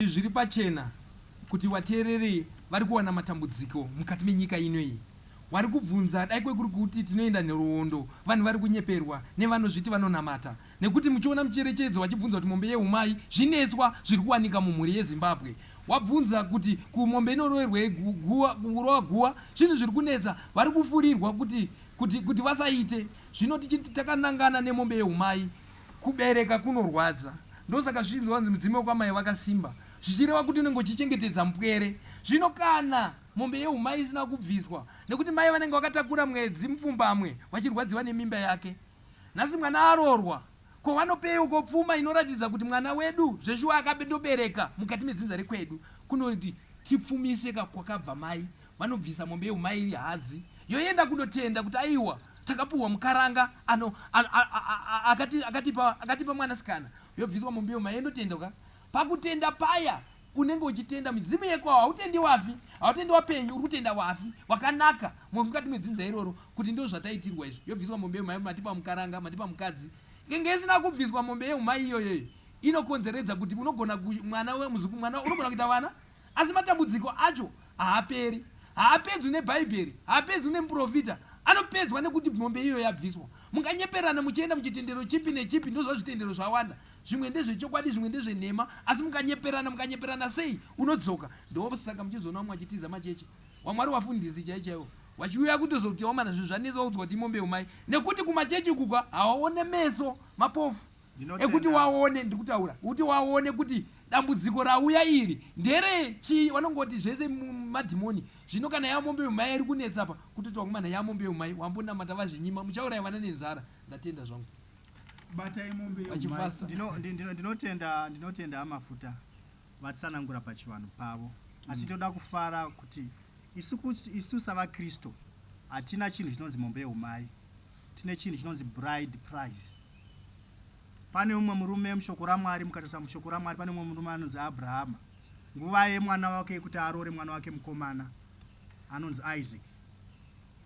Zviri pachena kuti vateereri vari kuwana matambudziko mukati menyika ino iyi. Wari kubvunza dai kwekuri kuti tinoenda nhoroondo vanhu vari kunyeperwa nevanozviti vanonamata nekuti muchiona mucherechedzo vachibvunza kuti mombe yehumai zvinetswa zviri kuwanika mumhuri yeZimbabwe. Wabvunza kuti kumombe inoroerwei guwa kurova guwa zvinhu zviri kunetsa vari kufurirwa kuti kuti kuti vasaite zvino tichiti takanangana nemombe yehumai kubereka kunorwadza ndosaka zvichinzi wanzi mudzime wekwamai vakasimba zvichireva kuti unenge uchichengetedza mupwere zvino kana mombe yehumai isina kubviswa nekuti mai vanenge vakatakura mwedzi mupfumbamwe vachirwadziwa nemimba yake nhasi mwana aroorwa ko vanopeiwo pfuma inoratidza kuti mwana wedu zveshuwa akandobereka mukati medzinza rekwedu kunoti tipfumise ka kwakabva mai vanobvisa mombe yehumai iri hadzi yoenda kunotenda kuti aiwa takapuhwa mukaranga ano akatipa akatipa mwanasikana yobviswa mombe yehumai yondotenda ka pakutenda paya unenge uchitenda midzimu yekwawo hautendi wafi hautendi wapenyu uri kutenda wafi wakanaka mukati medzinza iroro kuti ndo zvataitirwa izvi yobviswa mombe yehumai matipa mukaranga matipa mukadzi ngenge isina kubviswa mombe yehumai iyoyoyo inokonzeredza kuti unogona mwana wemuzukuru mwana unogona kuita vana asi matambudziko acho haaperi haapedzwi nebhaibheri haapedzwi nemuprofita anopedzwa nekuti mombe iyoyo yabviswa munganyeperana muchienda muchitendero chipi nechipi ndozva zvitendero zvawanda zvimwe ndezvechokwadi zvimwe ndezvenhema asi mukanyeperana mukanyeperana sei unodzoka ndosaka muchizoona vamwe vachitiza macheche wamwari wafundisi chai chaiwo wachiuya kutozoti wamana zvinhu zvanetsa waudzwa kuti imombe umai nekuti kumachechi kuka hawaone meso mapofu ekuti waone ndikutaura kuti waone kuti dambudziko rauya iri ndere chii vanongoti zvese madhimoni zvino kana yamombe yomai iri kunetsa pa kutoti wakomana yamombe yomai wambonamata vazvinyima muchauraya vana nenzara ndatenda zvangu batai mombe ndinotenda ndinotenda amafuta vatsanangura pachivanhu pavo asi mm. toda kufara kuti isu isu savakristu hatina chinhu chinonzi mombe yeumai tine chinhu chinonzi bride price Pane umwe murume mushoko raMwari, mukatarisa mushoko raMwari pane umwe murume anonzi Abrahama. Nguva yemwana wake yekuti aroore mwana wake mukomana anonzi Isaac.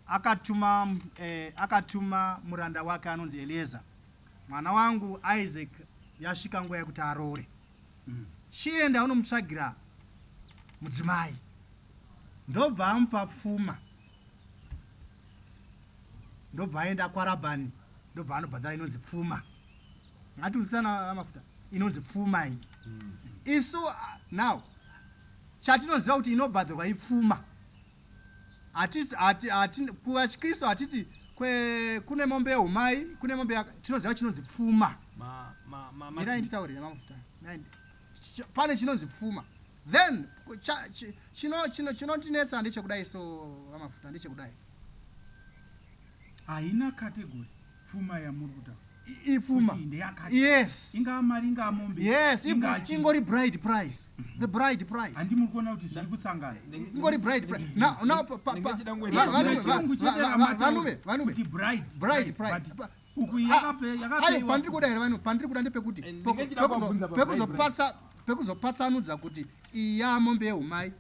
Akatuma, eh, akatuma muranda wake anonzi Eliezer. Mwana wangu Isaac yasvika nguva yekuti aroore. Mm. Chienda unomutsvagira mudzimai. Ndobva amupa pfuma. Ndobva aenda kwaRabhani ndobva anobhadhara inonzi pfuma ngatiuzisana amafuta inonzi pfuma iyi mm. isu now chatinoziva kuti inobhadharwa ipfuma kuvachikristu hatiti kune mombe yehumai kune mombe tinoziva chinonzi pfuma mirai nditaurire mafuta pane chinonzi pfuma then chinondinetsa ndechekudai so vamafuta ndechekudai Haina category pfuma yamuri kutaura. Ipfuma. Yes. Ingaa mari ingaa mombe. Yes, ingori bride price. The bride price. Handi muri kuona kuti zviri kusangana. Ingori bride price. Now now pa pa vanume vanume kuti bride bride price. Uku yakape pandiri kuda here vanhu pandiri kuda ndepekuti pekuzopasa pekuzopatsanudza kuti iyi yamombe yehumai.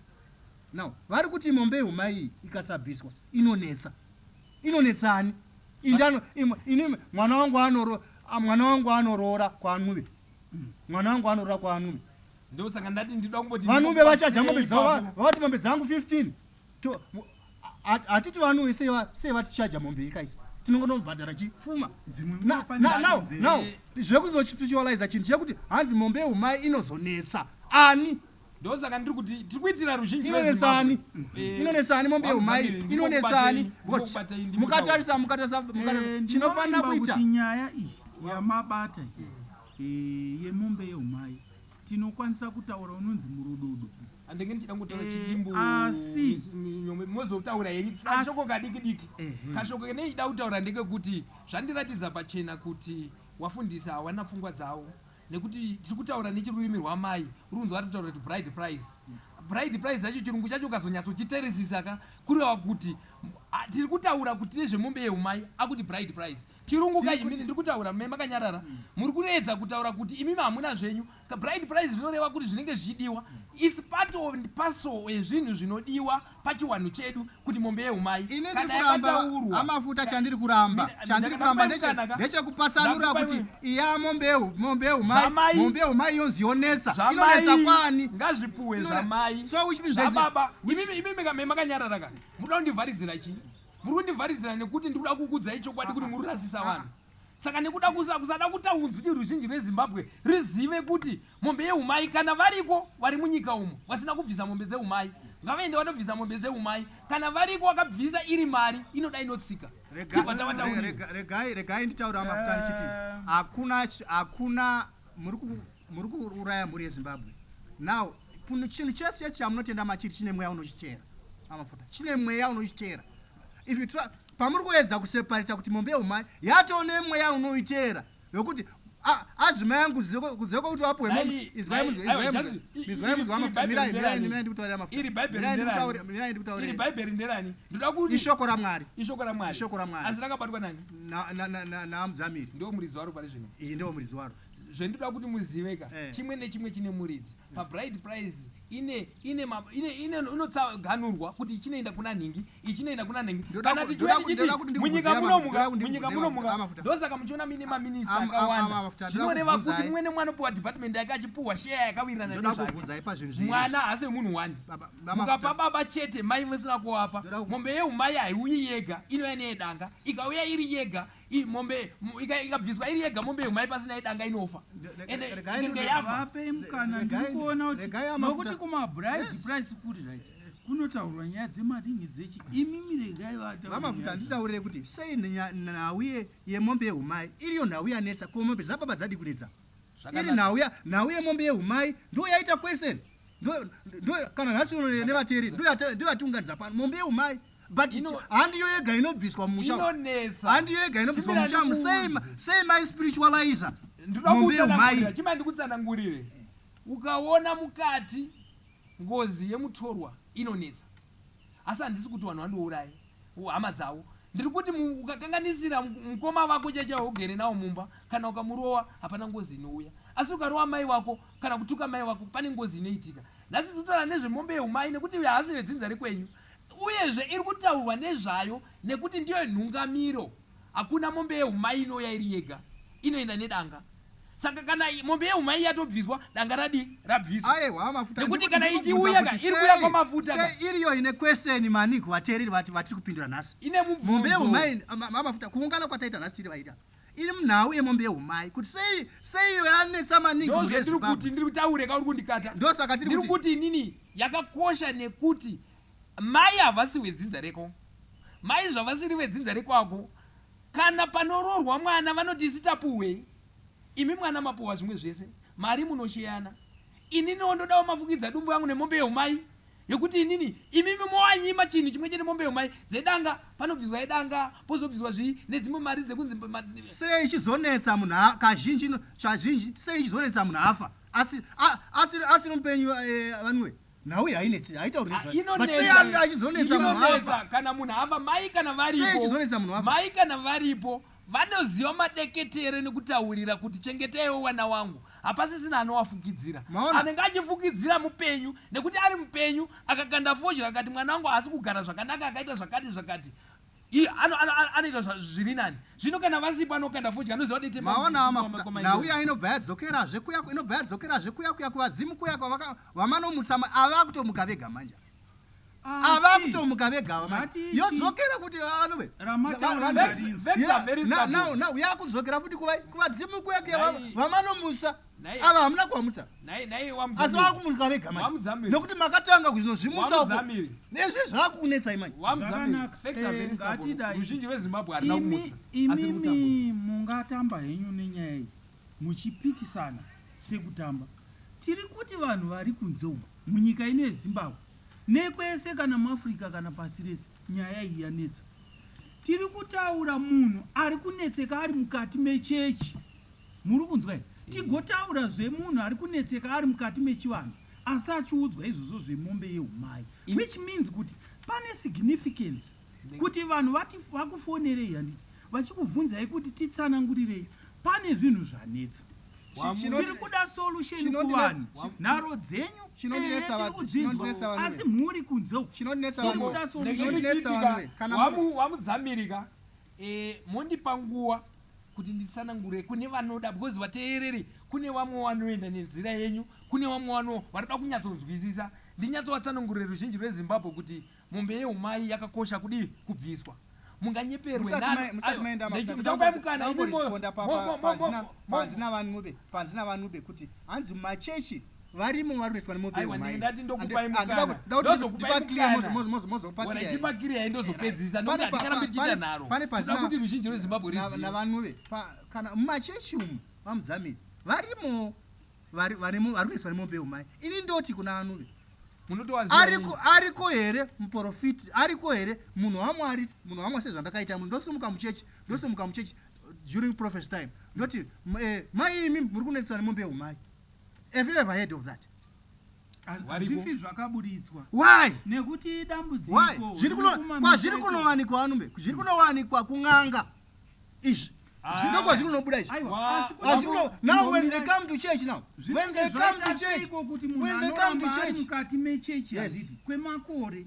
Now vari kuti mombe yehumai iyi ikasabviswa inonetsa. Inonetsani? Indano ini mwana wangu anoro mwana wangu anoroora kwaNuve. Mwana wangu anoroora kwaNuve. Ndosaka ndati ndinoda kumboti VaNuve vachaja mombe dzavo vavati mombe dzangu 15. Hatiti VaNuve sei sei vatichaja mombe ikaisa. Tinongonobhadhara chipfuma. Now now zvekuzospecialize chinhu chekuti hanzi mombe yehumai inozonetsa ani? Ndosaka ndiri kuti tiri kuitira ruzhinji inonetsani eh, inonetsani mombe yeumai inonetsani mukatarisa mukatarisa mukatarisa eh, chinofanira kuita nyaya iyi yamabata eh, yemombe yeumai tinokwanisa kutaura unonzi murududu andenge ndichida kungotaura chidimbu asi mozotaura henyu kashoko kadiki diki kashoko keneichida kutaura ndekekuti zvandiratidza pachena kuti wafundisi hawana pfungwa dzavo nekuti tiri kutaura nechirurimi rwamai uri kunzwa vari kutaura kuti bride price. Bride price dzacho chirungu chacho ukazonyatsochiteresisa ka kureva kuti tiri kutaura kuti nezvemombe yeumai akuti bride price chirungu ka imini ndiri kutaura me makanyarara muri kuedza kutaura kuti imimi hamuna zvenyu bride price zvinoreva kuti zvinenge zvichidiwa its part of and parcel yezvinhu zvinodiwa pachiwanhu chedu kuti mombe yeumai Ini ndiri kana kuramba yakataurwa amafuta chandiri kuramba chandiri kuramba ndechekupatsanura Ndakupa kuti iwe. iya mombe yehu- mombe yeumai Zvamai. mombe yeumai yonzi yonetsa inonetsa zvamai kwani ngazvipuwe Inone- zvamai So which means there's a- zvababa imimi imimi ka makanyarara ka muda kundivharidzira chii muri kundivharidzira nekuti ndiri kuda kukudzai chokwadi kuti muri kurasisa vanhu saka nekuda kusada kutaunzi kuti ruzhinji rwezimbabwe rizive kuti mombe yeumai kana variko vari munyika umo vasina kubvisa mombe dzeumai ngavaende vanobvisa mombe dzeumai kana variko vakabvisa iri mari inoda inotsika tibva tavataurira Regai regai nditaura mafuta ndichiti hakuna hakuna muri kuuraya mhuri yezimbabwe. Now chinhu chese chese chamunotenda machiri chine mweya unochiteera amafuta chine mweya unochiteera. If you try pamuri kuedza kuseparata kuti mombe yeumai yatone mweya unoiteera yokuti adzimai angu kunze kwekuti vapuwe mombe izwai izwai muzwa mafuta mirai mirai mirai ndikutaurira mafuta iri bhaibheri mirai nderani ndikutaurira mirai iri ndikutaurira bhaibheri nderani ndoda kuti ishoko ramwari. Ishoko ramwari. Ishoko raMwari. Asi rakabatwa nani? Namudzamiri. Ndiwo muridzi waro pari zvino. Iyi ndiwo muridzi waro. Zvendoda kuti muziveka chimwe nechimwe chine muridzi. Pabride price ine ine ine ine inotsaganurwa kuti ichinoenda kuna nhingi ichinoenda kuna nhingi. Kana tichiuya tichiti munyika munomuka munyika munomuka ndosaka muchiona mine maminista akawanda. Zvinoreva kuti mumwe nemumwe anopiwa department yake achipuhwa sheya yakawirirana nezvake. Mwana haasi wemunhu one. Mukapa baba chete mai musina kuwapa mombe yeumai haiuyi yega inouya neyedanga. Ikauya iri yega mombe ikabviswa iri yega mombe yeumai pasina yedanga inofa. Ende inenge yafa. Vapei mukana ndikuona kuti nokuti kumabride price kuri right kunotaurwa nyaya dzemaringi dzechi imimi regai vamafuta nditaurire kuti sei nhau yemombe yeumai iriyo nhau yanetsa ko mombe dzababa dzadi kunetsa iri nhau yemombe yeumai ndo yaita question ndo kana nhasi uno nevateri ndo yatiunganidza pano mombe yeumai but handiyo yega inobviswa mumusha handiyo yega inobviswa mumusha sei mai spiritualizer mombe yeumai. Chimai ndikutsanangurire ukaona mukati ngozi yemutorwa inonetsa asi handisi kuti vanhu vandouraye hama dzavo. Ndiri kuti ukakanganisira mukoma vako chaicho waugere nawo mumba kana ukamurowa hapana ngozi inouya. Asi ukarowa mai wako kana kutuka mai wako pane ngozi inoitika. Nhasi tinotaura nezvemombe yeumai nekuti uyo haasi vedzinza rekwenyu. Uyezve iri kutaurwa nezvayo nekuti ndiyo nhungamiro. Hakuna mombe yeumai inouya iri yega inoenda nedanga. Saka kana mombe yeumai yatobviswa danga radi rabviswa. Aiwa mafuta nekuti kana ichiuya ka iri kuuya kwamafuta ka. Sei iriyo ine question maningi vateereri vatiri kupindura nhasi. Ine mubvunzo. Mombe yeumai mafuta kuungana kwataita nhasi tiri vaita. Iri munhau yemombe yeumai kuti sei sei iyo yanetsa maningi Ndozvo ndiri kuti ndiri kutaure ka uri kundikata. Ndosaka tiri kuti kuti inini yakakosha nekuti mai havasi wedzinza reko. Mai zvavasiri vedzinza rekwako kana panoroorwa mwana vanoti isi tapuhwei imi mwana mapuhwa zvimwe zvese mari munosheyana ininiwo ndodawo mafukidza dumbu yangu nemombe yeumai yekuti inini imimi mowanyima chinhu chimwe chete mombe yeumai dzedanga panobviswa yedanga pozobviswa zvii nedzimwe mari dzekunzi sei ichizonetsa munhu kazhinji kazhinji sei ichizonetsa munhu afa asi asi asi mupenyu vanwe nhau hainetsi haitauri nezvayo inonetsa kana munhu afa mai kana varipo mai kana varipo vanoziva madeketere nekutaurira kuti chengetaiwo wana wangu hapasisina anowafukidzira anenge achifukidzira mupenyu nekuti ari mupenyu akakanda fodya akati mwana wangu haasi kugara zvakanaka akaita zvakati zvakati anoita zviri nani zvino kana vasipo anokanda fodya anoziva dete maona mafuta nhau iya inobva yadzokerazve kuya inobva yadzokerazve kuya kuya kuvadzimu kuya kwavanomutsa ava kutomuka vega manje ava kutomuka vega manje yodzokera kuti anove now yakudzokera futi kuvadzimu kuya kuya vamanomutsa ava hamuna kuvamutsa asi vakumuka vega manje nekuti makatanga kuzozvimutsa uko nezve zvakunetsai manje. Zvakanaka ruzhinji rweZimbabwe harina kumutsa imimi mungatamba henyu nenyaya iyi muchipikisana sekutamba. Tiri kuti vanhu vari kunze uko munyika ino yeZimbabwe nekwese kana muAfrica kana pasi rese nyaya iyi yanetsa. Tiri kutaura munhu ari kunetseka ari mukati mechechi. Muri kunzwa here? Tigotaura zvemunhu ari kunetseka ari mukati mechivanhu. Asi achiudzwa izvozvo zvemombe yeumai, which means kuti pane significance kuti vanhu vati vakufonerei, handiti, vachikubvunzai kuti titsanangurirei, pane zvinhu zvanetsa. Tiri kuda solution kuvanhu. Nharo dzenyu tiri kudzinzwa, asi mhuri kunze uku tiri kuda solution. Wamudzamirika mondipa nguva kuti nditsanangure kune vanoda, because vateereri, kune vamwe vanoenda nenzira yenyu, kune vamwe vano varikuda kunyatsonzwisisa. Ndinyatsovatsanangurire ruzhinji rweZimbabwe kuti mombe yeumai yakakosha kudii kubviswa. Munganyeperwe. Ndichakupai mukana. Panzina vanube, panzina vanube kuti hanzi mumachechi varimo vari kuiswa nemombe. Aiwa, ndati ndokupai mukana, ndozokupai mukana. Chipa clear, ndozopedzisa, nokuti handingarambi ndichiita nharo. Toda kuti ruzhinji rweZimbabwe rizive. Navanube, kana mumachechi umu, vaMudzamiri, varimo vari kuiswa nemombe yeumai. Ini ndoti kuna anuve, Munotowaziva. Ariko here muprofiti? Ariko here munhu waMwari? Munhu waMwari sezvandakaita munhu, ndosimuka muchechi, ndosimuka muchechi during prophecy time, ndoti mai imi muri kunetsana nemombe yeumai. Have you ever heard of that? Hazvifi zvakaburitswa. Why? Nekuti dambudziko. Why? Kwazviri kunowanikwa, anume, zviri kunowanikwa kun'anga izvi, ndokwazviri kunobuda izvi. Now when they come to church, now when they come to church, kuti munhu when they come to anoramba ari church mukati mechechi, handiti, kwemakore,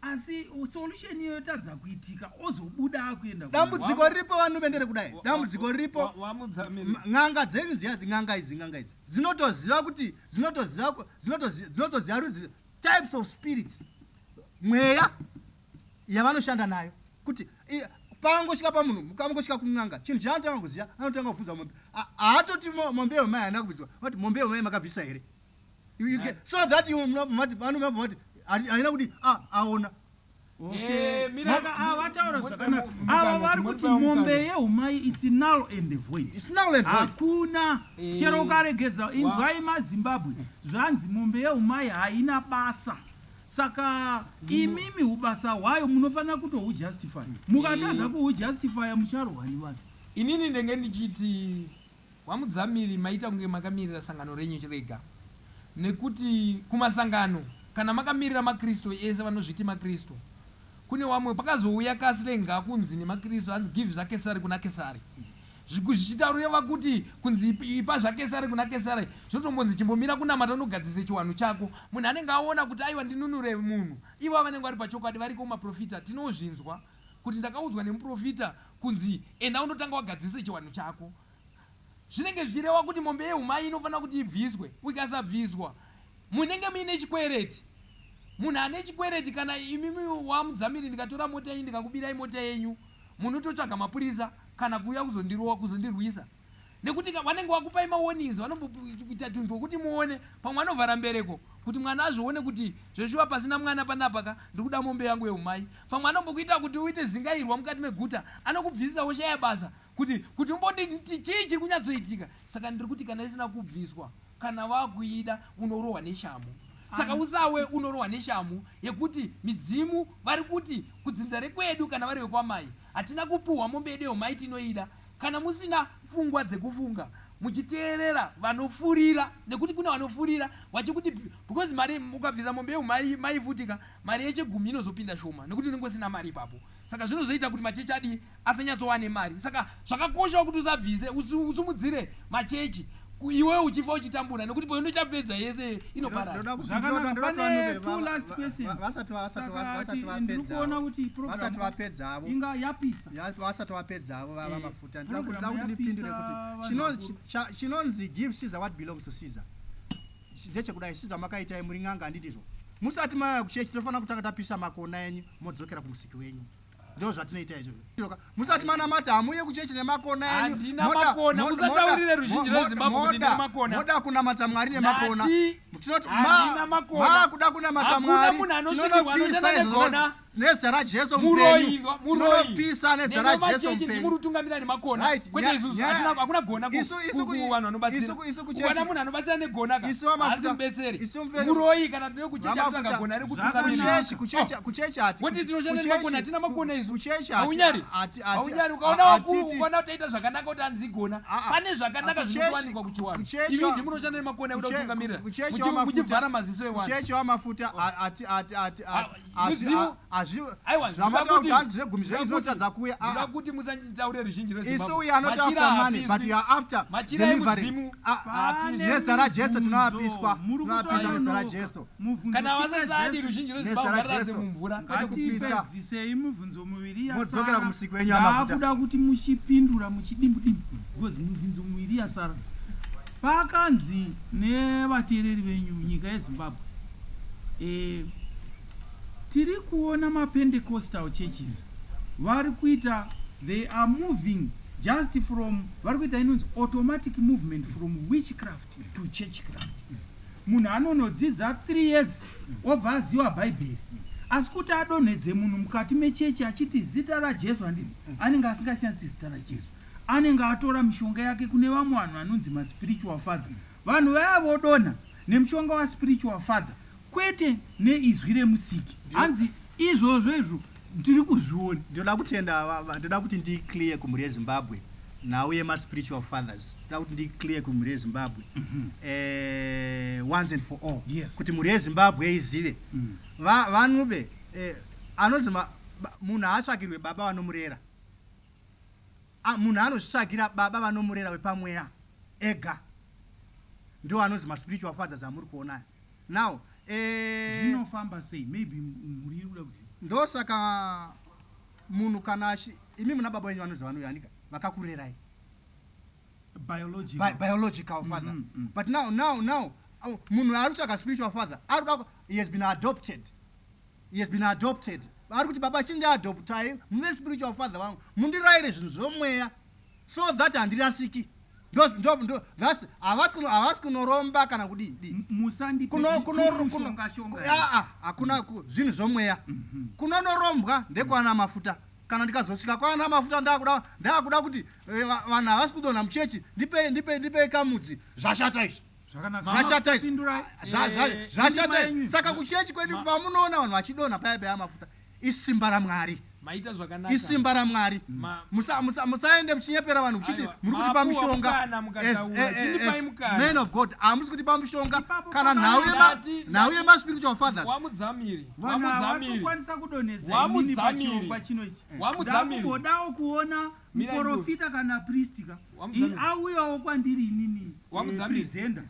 asi solution iyo yotadza kuitika, ozobuda akuenda. Dambudziko riripo, vanume, nderekudai. Dambudziko riripo, Wamudzamiri. N'anga dzenyu dziya, n'anga idzi, n'anga idzi dzinotoziva kuti dzinotoziva rudzi, types of spirits, mweya yavanoshanda nayo, kuti pangosvika pamunhu, pangosvika kun'anga, chinhu chaanotanga kuziva, anotanga kubvunza mombe. Haatoti mombe yemai haina kubviswa, vati mombe yemai makabvisa here? So that you mati vanhu vati haina kuti aona. Saka ava vataura zvakanaka. Ava vari kuti mombe yeumai, it's null and void. It's null and void. Hakuna. Chero ukaregedza, inzwai maZimbabwe, zvanzi mombe yeumai haina basa. Saka imimi ubasa hwayo munofanira kutohujustify. Mukatadza kuhujustifya, mucharohwa nevanhu. Inini ndenge ndichiti, waMudzamiri, maita kunge makamirira sangano renyu rega, nekuti kumasangano kana makamirira maKristu ese vanozviti maKristu, kune wamwe pakazouya kasilenga kunzi nemaKristu hanzi give zvaKesari kuna Kesari. Zvichitaureva kuti kunzi ipa zvaKesari kuna Kesari, zvinotombonzi chimbomira kunamata unogadzise chiwanhu chako. Munhu anenge aona kuti aiwa, ndinunure munhu, ivo vanenge vari pachokwadi, variko maprofita, tinozvinzwa kuti ndakaudzwa nemuprofita kunzi enda undotanga wagadzise chiwanhu chako. Zvinenge zvichireva kuti mombe yeumai inofanira kuti ibviswe. Ikasabviswa, munenge muine chikwereti. Munhu ane chikwereti, kana imimi waMudzamiri ndikatora mota yenyu, ndikakubirai mota yenyu, munototsvaga mapurisa kana kuuya kuzondirowa, kuzondirwisa, nekuti vanenge vakupai mawarnings. Vanomboita tunhu twokuti muone, pamwe vanovhara mbereko kuti mwana azvione kuti zveshuwa pasina mwana panapa ka, ndiri kuda mombe yangu yeumai. Pamwe anombokuita kuti uite zingairwa mukati meguta, anokubvisisa, woshaya basa, kuti umbonditi chii chiri kunyatsoitika. Saka ndiri kuti kana isina kubviswa, kana vakuida, unorohwa neshamu. Saka usawe unorohwa neshamu yekuti midzimu vari kuti kudzinza rekwedu, kana vari vekwamai, hatina kupuhwa mombe yedu yeumai, tinoida. Kana musina pfungwa dzekufunga, muchiteerera vanofurira, nekuti kune vanofurira vachikuti, because mari, ukabvisa mombe yeumai mai futika, mari yechegumi inozopinda shoma, nekuti unenge usina mari ipapo. Saka zvinozoita kuti machechi adii, asanyatsowa nemari. Saka zvakakoshawo kuti usabvise, usumudzire machechi iwe uchifa uchitambura, nekuti poindochapedza yese inoparara. Ndoda kuti Zvakanaka, ndoda kuti pane vanhu two last questions. vasati Saka ndiri kuona kuti program vasati vapedza avo inga yapisa. Vasati vapedza avo vamafuta, ndoda Program kuti ndipindure yapisa kuti vanhu vakuru. chinonzi give Caesar what belongs to Caesar ndechekudai. Sezvamakaitai, muri n'anga, handindizvo? Musati mauya kuchechi, tinofanira kutanga tapisa makona enyu, modzokera kumusiki wenyu. Ndo zvatinoita izvozvo. Musati manamata, hamuye kuchechi nemakona enyu. Handina makona. Musataurire ruzhinji rweZimbabwe kuti ndine makona. Moda kunamata Mwari nemakona. Ndati Tinoti handina makona. maakuda kunamata Hakuna Mwari, munhu anosvikirwa tinonopisa anoshanda izvozvo. negona. Nezita raJesu Muroyi, mupenyu. inzwa, muroyi. Tinonopisa nezita Nemo raJesu machechi mupenyu. ndimuri kutungamira nemakona. Right, Kwete isusu, hakuna gona kuvanhu vanobatsira. isu kuchechi- Ukaona munhu anobatsira negona ka, Isu vamafuta- haasi mubetseri. isu mfe- Muroyi kana tine kuchechi Vamafuta- atanga gona rekutungamira. Kuchechi, kuchechi, kuchechi hati. Woti tinoshanda nemakona, hatina makona isu. Kuchechi hati. Haunyari? Haunyari. Haunyari, ukaona ukaona utaita zvakanaka kuti anzi gona. Ah, ah. Pane zvakanaka Kuchechi- zvinowanikwa kuchiwanhu. kuchechi- Imi ndimi munoshanda nemakona ekuda kutungamirira. Kuchechi Muchivhara maziso ewanhu. Kuchechi wamafuta ati ati ati Ah, ati midzimu- Aiwa, zvamataura kuti hanzi zvegumi zvenyu zvinotadza kuuya. Ndoda Ah, kuti musataure ruzhinji Isu rweZimbabwe. we are not Machira after money, but haapiswi. we are after Machira delivery. emudzimu Ah, haapiswi. Nezita raJesu tinoapiswa. Muri Tinoapisa nezita kutononoka. raJesu. Mubvunzo Kana tina vasasadi Jesu. ruzhinji Nezita rweZimbabwe ngariraze raJesu. mumvura kwete kupisa. Ngatipedzisei mibvunzo miviri Modzokera kumusiki wenyu wamafuta. Ndakuda kuti muchipindura muchidimbu-dimbu because mibvunzo miviri yasara. Pakanzi nevateereri venyu nyika yeZimbabwe, tiri kuona maPentecostal churches vari kuita, they are moving just from, vari kuita inonzi automatic movement from witchcraft to churchcraft. Munhu anonodzidza 3 years obva aziva Bhaibheri, asi kuti adonhedze munhu mukati mechechi achiti zita raJesu, handiti anenge asingashandisi zita raJesu, anenge atora mishonga yake kune vamwe vanhu vanonzi maspiritual father. Vanhu vaya vodonha nemushonga waspiritual father, kwete neizwi remusiki. Hanzi izvozvo izvo tiri kuzviona. Ndinoda kutenda, ndinoda kuti ndiclear kumhuri yeZimbabwe nhau yemaspiritual fathers. Ndinoda kuti ndiclear kumhuri yeZimbabwe once and for all, kuti mhuri yeZimbabwe izive. Vanube anonzi munhu haatsvakirwe baba vanomurera. Munhu anozvitsvakira baba vanomurera vepamweya ega, ndo anonzi maspiritual fathers amuri kuonayo now. Zvinofamba sei? Maybe mhuri iri kuda kuziva. Ndosaka munhu kana imi muna baba venyu vanozi vanoyanika vakakurerai. Biological. Biological father. But now munhu ari kutsvaga spiritual father ari kuda, he has been adopted, he has been adopted. Ari kuti, "Baba, chindiadoptai muve spiritual father vangu, mundirayire zvinhu zvomweya so that handirasiki." That's havasi kunoromba kana kudii dii. Musandipe mushonga-shonga. Aa, hakuna zvinhu zvomweya. Kunonorombwa ndekwana mafuta. Kana ndikazosvika kwana mafuta, ndakuda kuti vanhu havasi kudonha muchechi, ndipei, ndipei, ndipei kamudzi. Zvashata izvi. Zvakanaka. Zvashata izvi. Pindurai. Zvashata Indima izvi. Saka kuchechi kwedu pamunoona vanhu vachidonha paya paya mafuta, isimba raMwari. Maita zvakanaka. Isimba raMwari. Musaende muchinyepera vanhu muchiti Aiwa, muri kutipa mapuwa mishonga. mukana mukataura. Chindipai As mukana. men of God, hamusi kutipa mishonga Ipapo kana nhau nhau yemaspiritual fathers. Wamudzamiri. Vanhu havasi Wamudzamiri. kukwanisa kudonhedza inini Wamudzamiri. pachirongwa chino ichi. Wamudzamiri. Ndakumbodawo kuona Mirai. muprofita kana pristika Wamudzamiri. auyawo kwandiri inini, Wamudzamiri. presenter.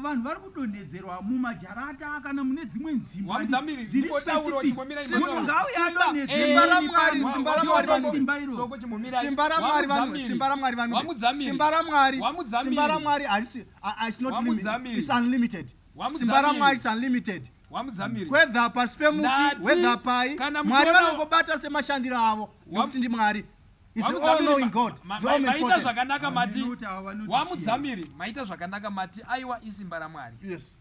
Vanhu vari kudonhedzerwa mumajarata kana mune dzimwe nzvimbo Wamudzamiri, dziri ndimbotaura, specific. chimbomirai, Munhu ndimbotaura. ngauye adonhedze Simba inini raMwari, pano. simba raMwari vanhu. Simba iroro. Soko chimbomirai. Simba raMwari vanhu. Wamudzamiri. Simba raMwari vanhu. Wamudzamiri. Simba raMwari. Wamudzamiri. Simba raMwari harisi it's not limit, Wamudzamiri. it's unlimited. Wamudzamiri. Simba raMwari is unlimited. Wamudzamiri. Whether pasi pemuti, Ndati, whether pai, kana Mwari vanongobata semashandiro avo, nekuti ndimwari, is the all knowing God, the Maita omnipotent. zvakanaka mati. Vanoti ava vanoti Wamudzamiri, maita zvakanaka mati aiwa, isimba raMwari. Yes.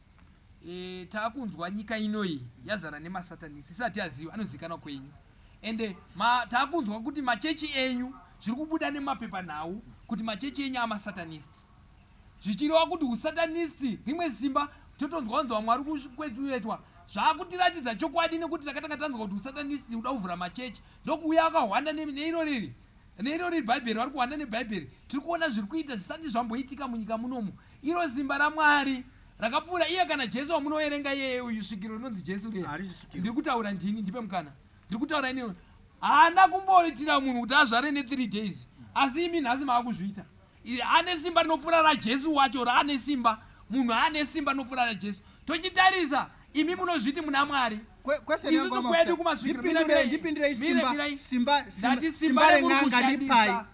Taakunzwa nyika inoyi yazara nemasatanisi isati yaziva anozikanwa kwenyu, ende taakunzwa kuti machechi enyu, zviri kubuda nemapepanhau kuti machechi enyu amasatanist, zvichireva kuti usatanisi rimwe simba. Totonzwa nzwa Mwari kwetuyetwa zvaakutiratidza chokwadi, nekuti takatanga tanzwa kuti usatanisi uda kuvhura machechi, ndokuuya akahwanda neiro riri Bhaibheri, vari kuhwanda nebhaibheri. Tiri kuona zviri kuita zvisati zvamboitika munyika munomu. Iro simba raMwari rakapfuura iye kana Jesu wamunoverenga iyeye, uyu svikiro rinonzi Jesu riya. Harisi svikiro. Ndiri kutaura ndini, ndipe mukana, ndiri kutaura inini. Haana kumboitira munhu kuti azvare ne3 days, asi imi nhasi maakuzviita. Ane simba rinopfuura raJesu wacho, raane simba munhu ane simba rinopfuura raJesu. Tochitarisa imi munozviti muna Mwari. Kwese Isusu nenguva kwedu mafuta. kumasvikiro. Ndipindurei, ndipindurei. Simba Mirai. simba simba Ndati simba remuri ren'anga riri pai? kushandisa.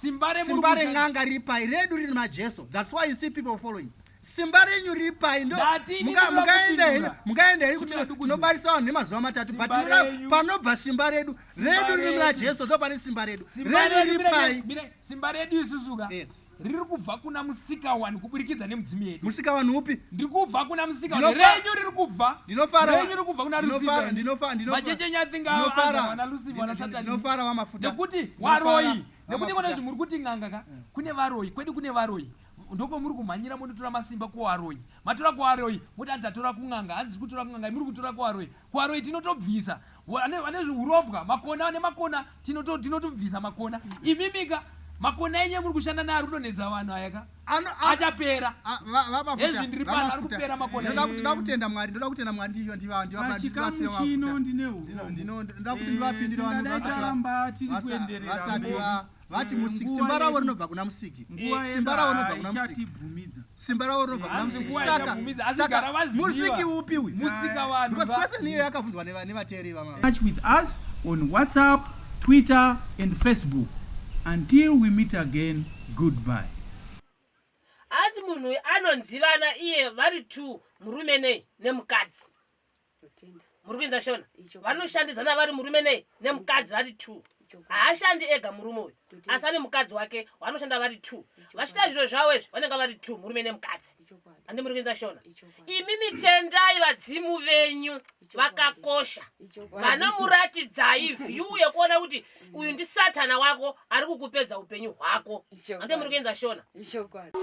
Simba remuri Simba ren'anga riri pai? Redu riri maJesu. That's why you see people following. Simba renyu riri pai? Ndo Ndati ini muka- ndinoda mukaenda henyu kupindura. mukaenda henyu kuti Chimira dukudzo. tinobarisa vanhu nemazuva matatu but Simba tinoda renyu. panobva simba redu Simba redu riri muna renyu. Jesu ndo pane simba redu. Simba Redu redu, riri mira, pai? mira, simba redu isusuka Yes. riri kubva kuna musika wani kuburikidza nemudzimu yedu. Musika vanhu upi? Ndiri kubva kuna musika wani. Renyu riri kubva. Ndinofara Renyu riri kubva kuna ndinofara Lucifer. ndinofa ndinofa Vachechenyatinga ndinofara wana Lucifer wana Satani. ndinofara vamafuta. Nekuti Ndinofara waroyi. Nekuti kune vamafuta. zvi muri kuti n'anga ka. Kune varoyi, kwedu kune varoyi. Ndoko muri kumhanyira munotora masimba kuvaroyi. Matora kuvaroyi, moti hanzi tatora kun'anga, hanzi kutora kun'anga, muri kutora kuvaroyi. Kuvaroyi tinotobvisa. Vane zviurombwa, makona nemakona tinotobvisa makona. Imimika makona enye muri kushanda nayo ari kudonhedza vanhu aya ka. Achapera. Vamafuta, Hezvi ndiri pano, ari vamafuta. kupera makona Ndinoda enyu. ndinoda kutenda Mwari, ndinoda kutenda Mwari Pachikamu ndivabatsire chino vamafuta. ndine Ndinoda kuti ndivapindire vanhu Tingadai vasati taramba tiri kuenderera vasati mberi. vati musiki Nguva simba ravo yedu- rinobva kuna musiki. Nguva yedu Simba ravo rinobva kuna musiki. haichatibvumidza. Simba ravo rinobva kuna Hanzi musiki. nguva Saka haichabvumidza, asi saka gara vaziva. musiki upi uyu? Musika vanhu. Because question iyo yakabvunzwa nevateereri vamwe. Touch with us on WhatsApp, Twitter and Facebook. Until we meet again, goodbye. Hanzi munhu uyu anonzivana iye vari two murume nei nemukadzi. Muri kuinza shona? Vanoshandidzana vari murume nei nemukadzi vari two. Haashandi ega murume uyu, asi ane mukadzi wake vanoshanda vari two. Vachiita zviro zvavo izvi vanenge vari two murume nemukadzi. Handi muri kuinza shona? Imi mitendai vadzimu venyu vakakosha vanomuratidzai view yekuona kuti uyu ndisatana wako ari kukupedza upenyu hwako. Handi muri kuenza shona? Ichokwadi.